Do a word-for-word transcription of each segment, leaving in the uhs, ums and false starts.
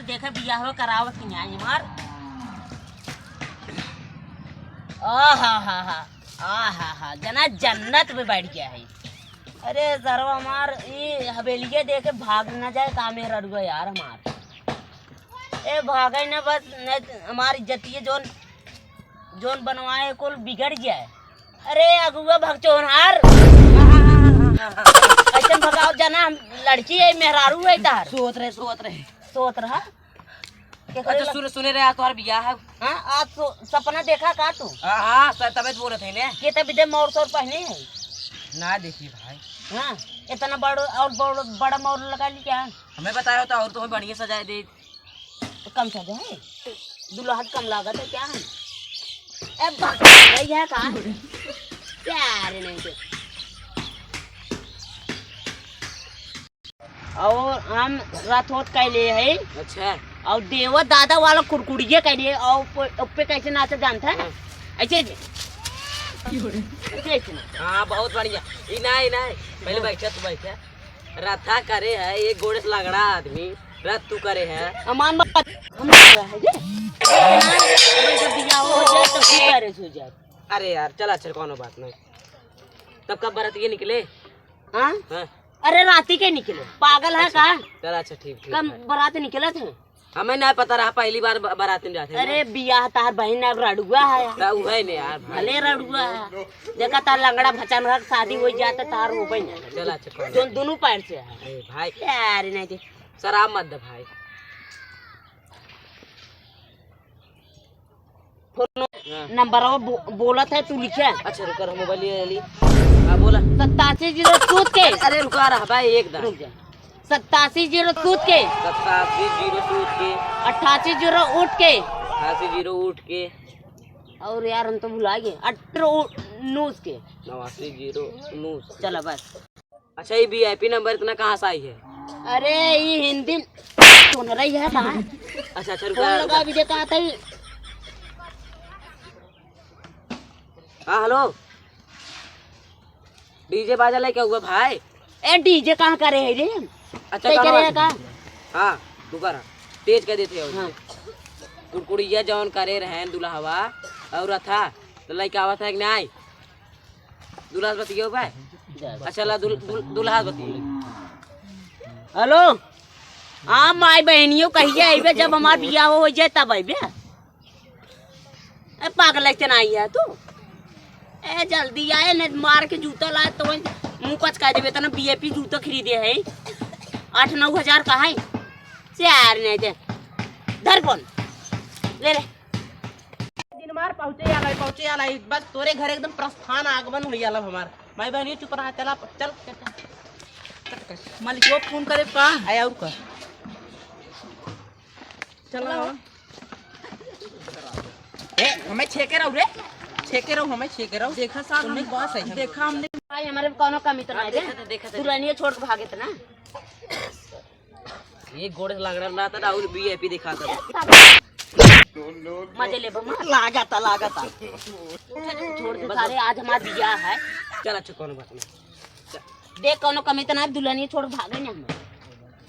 देखे बियाह करावत कि नाहीं हमार। आहा हा हा, आहा हा, जना जन्नत में बैठ गया है। अरे सरवा हमार ई हवेलिया देखे भाग न जाए का मेहररुआ यार हमार। ए भागे न बस, न हमार इज्जतिये जौन, जौन बनवाए कुल बिगड़ जाए। अरे अगुआ भगचोनहार, ऐसन भगाओ जना, हम लड़की है, मेहरारू है तार। सोत रहे, सोत रहे। सोत रहा? के अच्छा, करे सुन, सुने रहे, आज तोहर बियाह है। हाँ, आज तो सपना देखा का तू? हाँ, हाँ, सर, तबे तो बोलत है ने। के तब दे मौर सौर पहने है? ना देखी भाई। हाँ, इतना बड़ और बड़, बड़ा मौर लगा ली क्या? हमें बताया होता और तुम्हें बढ़िया सजाए दे। तो कम सजा है? दुल्हा तो कम लागत है क्या? ए, बात रही है का? प्यार नहीं दे। और हम रथ होत कैले है। अच्छा। और देवा दादा वाला कुरकुरिया कैले है। और उप-, उप्पे कैसे नाचे जानता है? हाँ। ऐसे, ऐसे। ऐसे, ऐसे नाचे। हाँ, बहुत बढ़िया। ई ना, ई ना। पहले हाँ। बैठा, तू बैठा। रथा करे है, एक गोड़े से लगड़ा आदमी। रथ तू करे है। अमान बात, हम लोग है जे। अबे जब बियाह हो जाए, तब भी पैरेस हो जाए। अरे यार, चला, अच्छा, कौनो बात नहीं। तब कब बरातिया निकले? हाँ? हाँ। अरे राती के निकले, पागल है अच्छा, का? चल अच्छा, ठीक, ठीक कम है। बारात निकला था। हमें ना पता रहा, पहली बार ब-, बारात में जाते हैं। अरे बियाह तार बहिन अब रड़ुआ है। ता उ है ने यार, भाई। भले रड़ुआ है। देखा तार लंगड़ा भचनगा के शादी हो जाता तार हो बहिन। चल अच्छा, कौन जोन दोनों पैर से है। अरे भाई। यार नहीं दे। शराब मत दे भाई। फोन हाँ। नंबरवा बो-, बोलत है, तू लिखे। अच्छा, रुका, हम मोबाइल ले ली। हाँ, बोला। सत्तासी जीरो सूत के। अरे, रुका रहा भाई, एक दान। रुक जा। सत्तासी जीरो सूत के। सत्तासी जीरो सूत के। अट्ठासी जीरो उठ के। अट्ठासी जीरो उठ के। और यार, हम तो भुला गए। अठारह नूस के। नवासी जीरो नूस के। चला बस। अच्छा, ये वीआईपी नंबर इतना कहाँ से आई है? अरे, ये हिंदी में सुन रही है कहाँ? अच्छा, अच्छा, रुका, फोन लगा, रुका। अभी देखा था ये। हाँ, हेलो। डीजे बाजा लेके हुआ भाई? ए, डीजे कहाँ करे है रे? अच्छा, कहाँ करे है का? हाँ, रुका रहा। तेज कर देते हो। हाँ। कुड़कुड़िया जौन करे रहे दुल्हवा और था, तो लइका आवत है कि नहीं? दुल्हा से बतियो बे। अच्छा, ला, दुल-, दुल-, दुल्हा से बतियो। हेलो, हाँ, माई बहनियों कहिए अइबे, जब हमार बियाह हो जाए तब अइबे। ए, पागल है, चना आई है तू? ए, जल्दी आए, नहीं मार के जूता लाए तो वही मुँह पचका देबे। इतना वीआईपी जूता खरीदे है, आठ नौ हजार का है, चार नहीं दे। धर फोन, ले ले। दिन मार पहुँचे आला, पहुँचे आला, बस तोरे घर एकदम प्रस्थान आगमन होई आला हमार। माई बहन, ये चुप रहा, चला, चल, चल, चल। मलिकवा फोन करे का? आया और का? चला। ए, हमें छेके रहो रे, छेके रहो, हमें छेके रहो। देखा साहब, तुमने हम, बस है। देखा हमने। भाई, हमारे में कौनो कमी तो ना है। देखा था, देखा था। दुल्हनिया छोड़ के भागे थे ना। ये गोड़े से लंगड़ा ना था ना, और वीआईपी दिखाता था। मजे ले बमा। लागा था, लागा था। छोड़ दे सारे, आज हमार बियाह है। चल अच्छा, कौनो बात नहीं। चल। देख, कौनो कमी तो ना, दुल्हनिया छोड़ भागे ना हमें।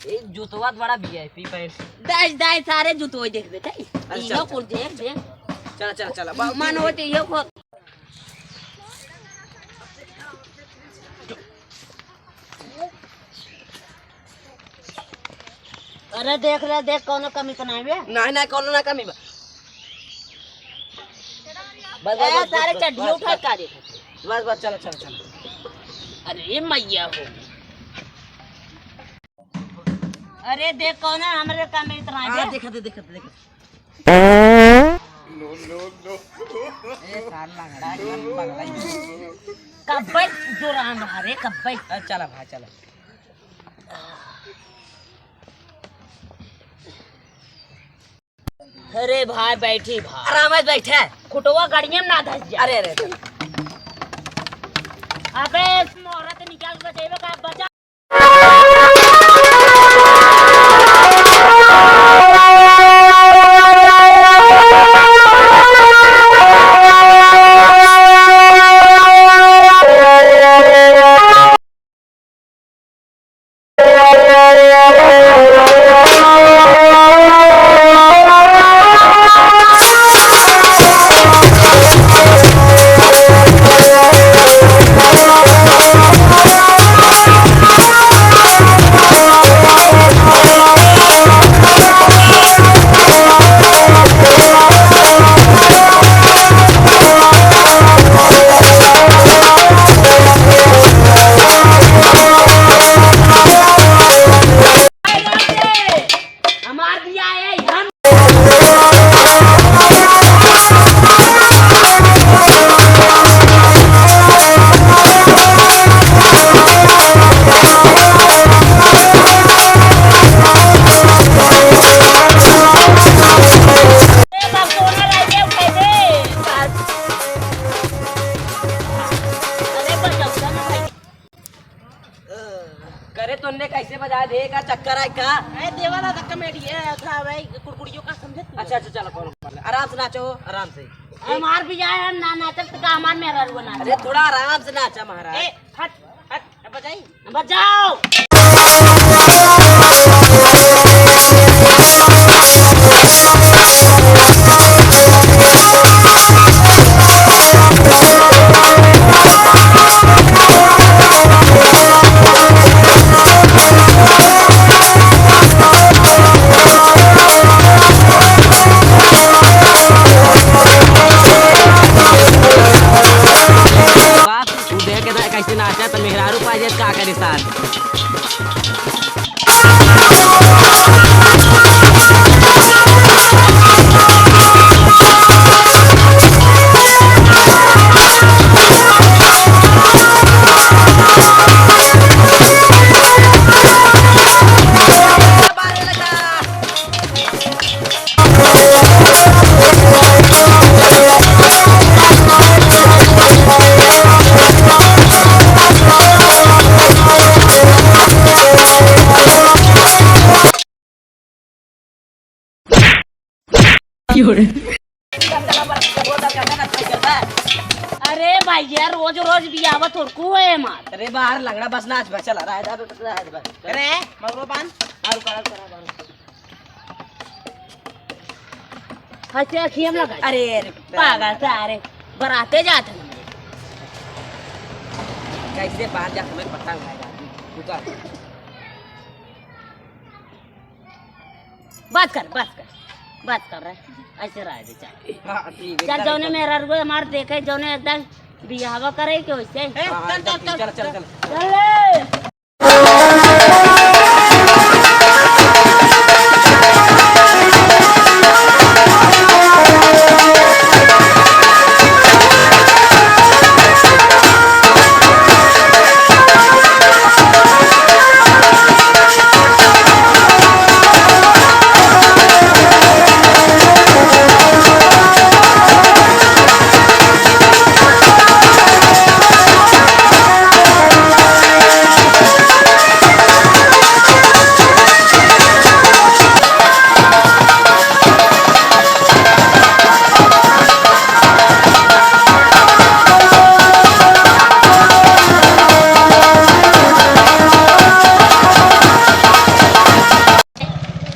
ए, जुतवा बड़ा वीआईपी पैंट। दाई, दाई, सारे जुतवे देखबे, ताई। अच्छा, इहो अच्छा। कुल देख, देख। चला, चला, चला, बाबू। मन होते इहो खो-, अरे देख ले, देख, कौनो कमी तो नहीं बे? नहीं, नहीं, कौनो ना कमी बा। बस, बस, ए, बस, सारे बस, चड्डियों बस, उठा बस। का देखत है। बस, बस, चलो, चलो, चलो। अरे, ये मैया हो। अरे, देख, कौनो हमरे कमी तो नहीं हाँ, बे? देखत है, देखत है, देखत है। ए, सार लंगड़ा, एकदम पगला ही। कब्बे जोरान रहा रे, कब्बे। अरे, चला भाई, चला। अरे भाई, बैठी भाई। आराम से बैठे। खुटवा गड़िया में ना धस जा। अरे, अरे, अरे। अबे, मोहरत निकाल के बचेबे का बचा। का? ए, देवा दादा comedy है, थोड़ा भाई कुड़कुड़ियों का समझे तू? अच्छा, अच्छा, चलो, कौनो बात नहीं। आराम से नाचो, आराम से। हमार बियाह है, ना नाचब तो का हमार मेहरारू नाचब? अरे, थोड़ा आराम से नाचा महाराज। ए, हट, हट, बजाई। बजाओ। बाप, तू देख के ना कैसे नाचा, तो मेहरारू पा जाए, का करे साथ? अरे भैया, रोज रोज बियाह थोड़कू है हमार। अरे बाहर लंगड़ा बस नाच बा, चला, रह जा, रह जा। अरे मगरो बांध। बारू करा, करा, बारू। हंसे अखियम लगा। अरे, अरे, पागल सारे, बराते जात है। कैसे बाहर जा, हमें पता लगाएगा। रुका। बात कर, बात कर, बात कर रहे, ऐसे रह दे, चल। हाँ, ठीक है, चल, चल, जौने चल। मेहरारू हमार देखे, जौने एकदम बियाहवा करे के वैसे। ए, हाँ, चल, चल, चल, चल, चल, चल। चल।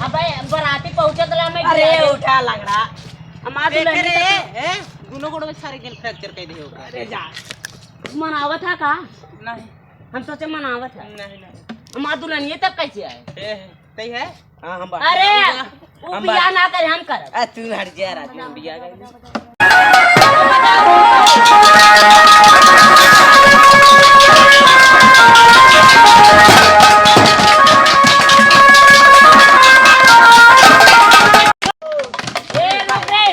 अबे, बराती पहुँचत ला में अरे, गिरा दे। उठा लंगड़ा। हमार देख दुल्हनिया रे, तब ए, दुनो गोड़ में सारे गेल fracture कर दे ओकरा। अरे जा। मनावत है का? नहीं। हम सोचे मनावत है। नहीं, नहीं। हमार दुल्हनिया तब कैसे आए? ए, तई है? हाँ, हम बात अरे, हम वो हम बियाह बात ना करे, हम करब। आ, तू हट जा, राजू, हम बियाह कर। ए, रुक रे,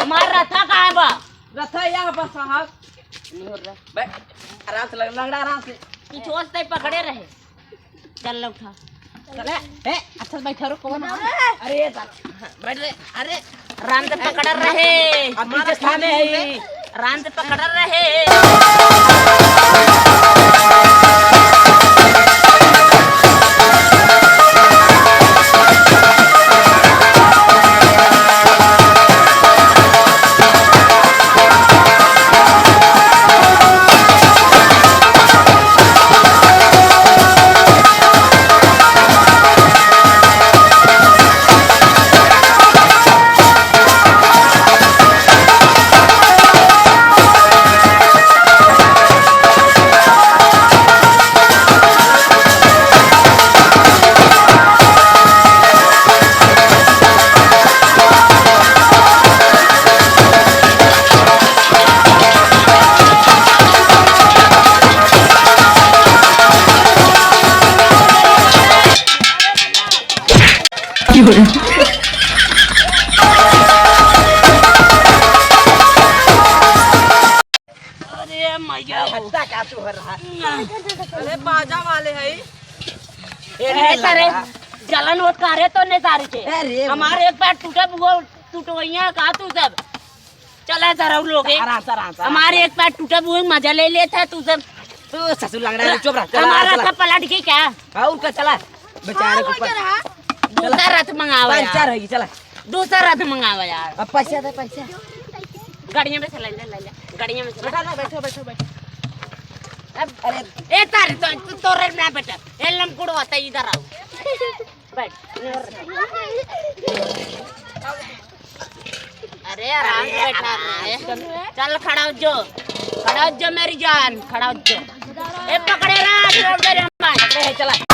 हमार रथा कहाँ बा? रथा यहाँ बा साहब। नहीं हो रहा। बे, आराम से लग-, लंगड़ा आराम से। ई चोच तई पकड़े रहे। चल लो उठा। चले, ए, अच्छा से बैठा रहो, कौन आ? अरे, चल, हाँ, बैठ रे, अरे। राम से पकड़ रहे। अब पीछे थामे है। राम से पकड़ रहे। अरे मैया हो। हत्ता का तू हर रहा। अरे बाजा वाले है। ए, ए, तारे जलन होत का रे तो ने सारे के। अरे हमारे एक पैर टूटे, वो टूटवैया का तू सब। चला जरा लोगे। आराम से, आराम से, आराम से। हमारे एक पैर टूटे, वो मजा ले लेता है तू सब। ओ, ससुर लंगड़ा है, चुप रह, चला, हमारा चला। सब पलट के क्या? हाँ, उनका चला। बेचारे हाँ, को वो पा- क्या रहा? दूसरा रथ मंगावा यार। पंचर होगी, चला। दूसरा रथ मंगावा यार। अब पैसा दे, पैसा। गाड़ियाँ में चला, ले, ले, ले। गाड़ियाँ में चला। बेटा, ना, बैठो, बैठो, बैठो। अब, अरे। ए, तारी, तो, तो, तोरे ना बेटा। ए, लमकुड़ होता, इधर आओ। बैठ। अरे, आराम से बैठा रहे। चल, खड़ा हो जो। खड़ा हो जो, मेरी जान। खड़ा हो जो। ए, पकड़े ना, छोड़ दे रे हमारे। पकड़े है, चला।